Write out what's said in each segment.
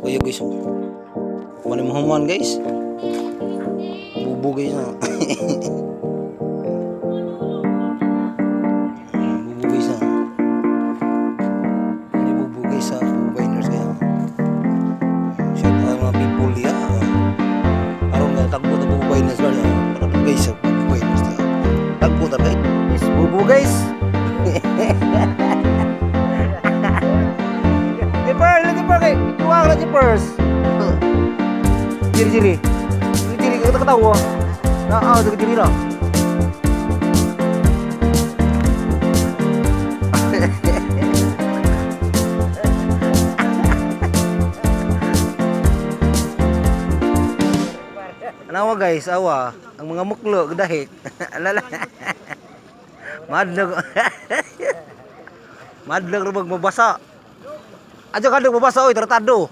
Kuya guys, oh. Wala mo human guys. Bubo guys na. Bubo guys na. Hindi bubo guys sa bubo biners kaya. Shout out mga people diya. Aron nga tagbo ta bubo biners guys. Para guys sa bubo biners ta. Tagbo ta guys. Bubo guys. Jeepers, jeepers kay. Tuwang na jeepers. Jiri jiri. Jiri kita ketawa. Nah, ah, jiri lah. Anawa guys, awa. Ang mga muklo, gudahik. Alala. Madlog. Madlog ra mabasa. Ajo kadung mabasa oy, tratado.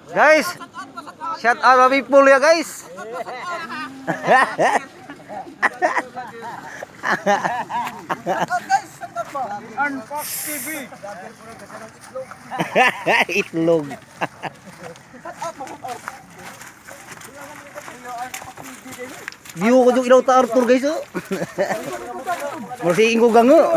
Guys, shout out mga people ya guys. Unbox TV. Itlog. View ko yung ilaw ta Arthur guys oh. Mursiin ko gango.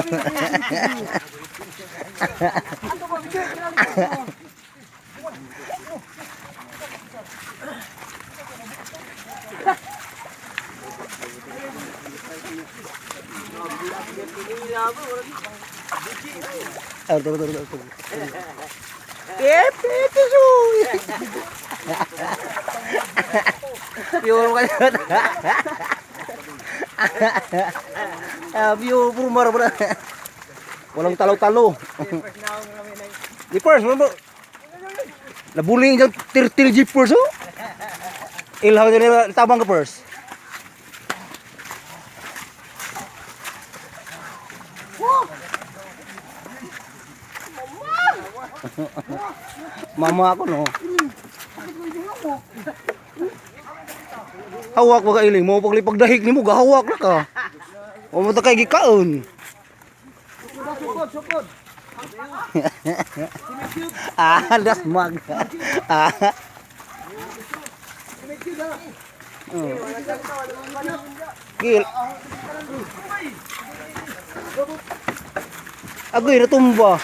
Arthur, Arthur, Arthur. Eh, piso. View ka Ah, view puro mara pala. Walang talo-talo. Jeepers, mo ba? Nabuling dyan tirtil jeepers oh. Ilhaw nila tabang ka pers. Mama ako no. Hawak ba ka iling mo paglipag dahig nimo gahawak na ka. O mo ta kay gikaon. Sukod, sukod. Ah, das mag. Ah. Gil. Agoy natumba.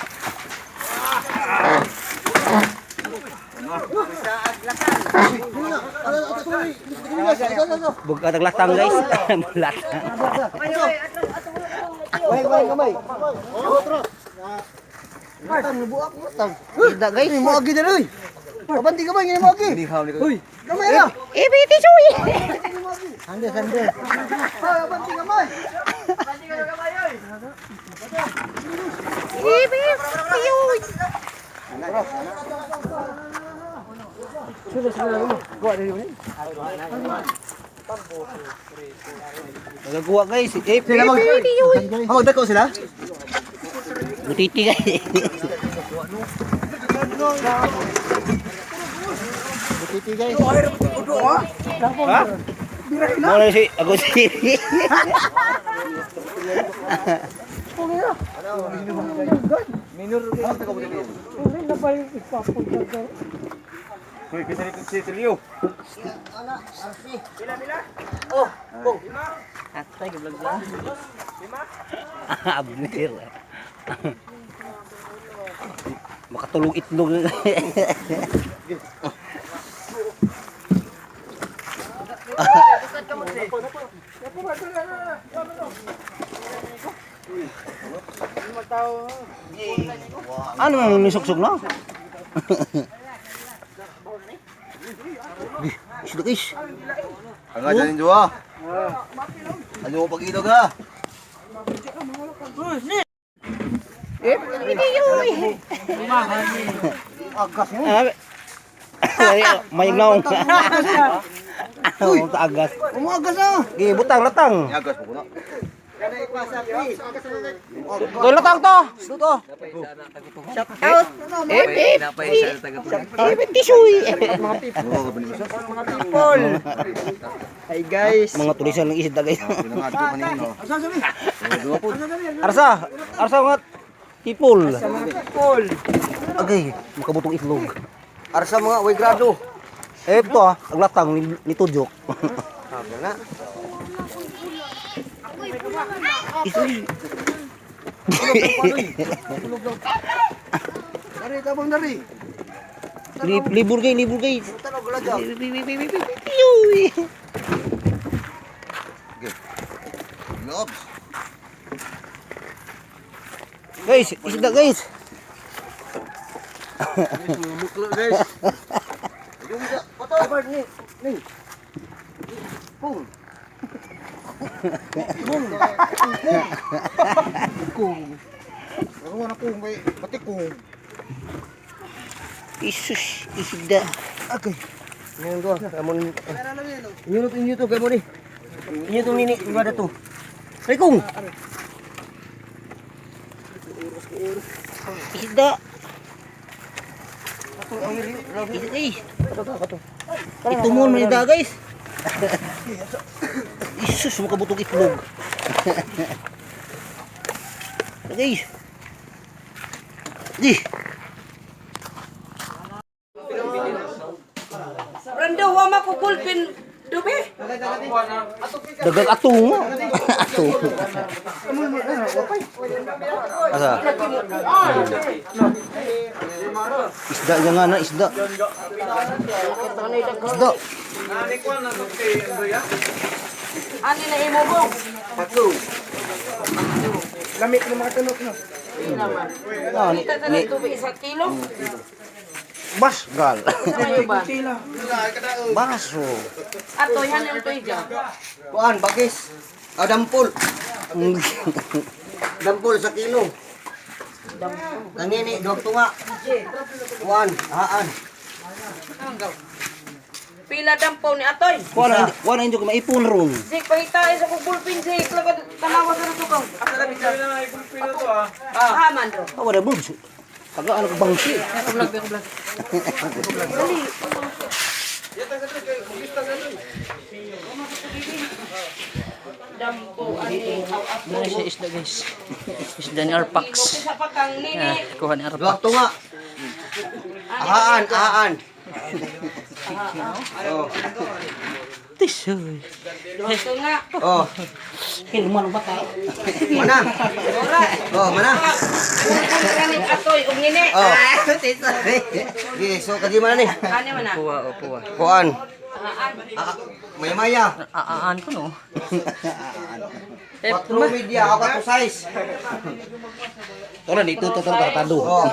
Bug atag latang guys. Latang. Kamay, kamay, kamay. Otro. Matang, nabuak mo. Tang. Ida guys. Mo agi dali oy. Abanti kamay ngay mo agi. Uy, kamay na. Ibiti suy. Hande, hande. Hoy, abanti kamay. Ibiti Nagakuha guys. Eh, Sila mag Magdako sila? Butiti guys. Butiti guys. Ha? Mo si ako si. Abner. Makatulog itlog. Ano man nisuksok na? Isda guys. Ang nga dyan yung duwa. Ano ko pag-ilog ha? Ah, may naong. Uy, agas. Umuagas na. Gi butang latang. Yagas mo ko na. Tulo tang to. Luto. Shout out. Eh, eh, eh, tisuy. Mga people. Hi guys. Mga tulisan ng isda, guys. Arsa, arsa mga people. Mga people. Agay, makabutong itlog. Arsa mga way grado. Eh, ito ah, ang latang ni Tudyok. Na. Isuy. Dari tabang dari. Libur kay, libur kay. Tanaw gulad. Yuy. Lobs. Guys, isda, guys. Muklo, guys. Pato. Ni. Ni. Kung. Kung. Kung. Ako na kung kay pati kung. Isus, isda. Okay. Ngayon doon, amon. Inyo to, inyo to, kay mo ni. Inyo to nini, iba na to. Ay kung. Isda. Isda, guys. Ito mo man isda, guys. Isus, makabutong itlog. Guys. Di. Brando, wa makukulpin dubi. Dagang atong. Atong. Asa? Isda niya nga na, isda. Isda. Ani na imo mo. Lamit ng mga tunok no. Ah, Kita ni, tanan tubi isa kilo. bas, gal. Ano ba? Baso. Ato yan ang tuy dyan. Kuan, bagis. Ah, dampol. Dampol sa kilo. Nangini, duwag tunga. Kuan, haan. Pila dampo ni Atoy. Kuha na inyo kung maipon ron. Zik, pangita sa kukulpin, Zik. Lagad, tanawa sa nato kang. Ah, man do. Ah, wala boobs. Taga ano ka bangsi. Dali. Dampo ani aw ato. Muna siya isda, guys. Isda ni Arpax. Kisa pa kang nini. Ah, kuha ni Duwag Arpax. tunga. Ahaan, ahaan. Oh, Tisoy. Ito nga. oh. Kilman ang bata. Mana? Oh, mana? Kulpin ka ni Atoy ug nini. Oh. Di, so kadi mana ni? Ani man na. Puwa, oh, puwa. Kuan. Aan. Ah, maya-maya. Aaan ko no. Quatro media, ako to size. Tara dito, tara tara tado. Oh.